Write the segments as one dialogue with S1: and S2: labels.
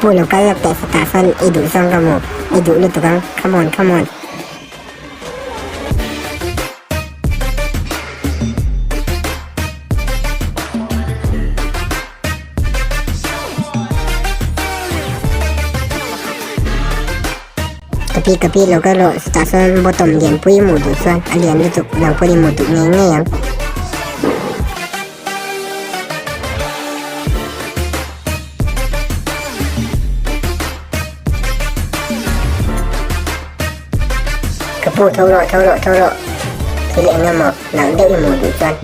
S1: Ka pu lo kal lawk teh sawtah sawn i duh zawng ka mu, i duh lutuk ang, come on, come on. Ka pi ka pi lo kal rawh chutah sawn bottom lianpui i hmuh duh chuan a lian lutuk nang pawhin i hmuh duh ngei ngei ang. Ka pu tho rawh tho rawh tho rawh thil eng emaw nalh deuh i hmuh duh chuan.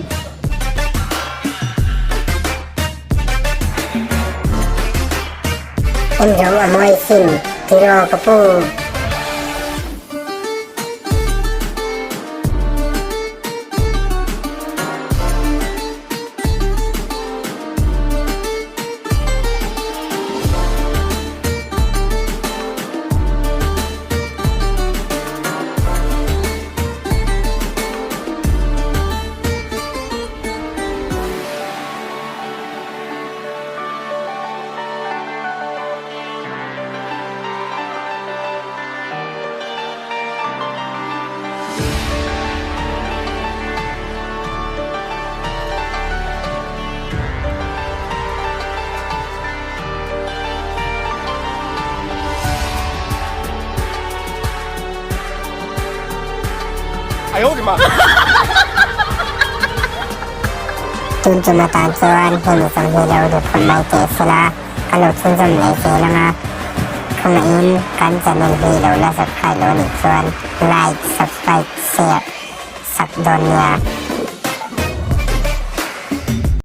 S1: En zawng a mawi sin tiraw ka pu. Tun tum atan chuan hemi zawng hi lo duh phawt mai teh sela, ka lo chhunzawm leh zel ang a. Khawngaihin kan channel hi lo la subscribe lo nih chuan like, subscribe, share sak dawn nia.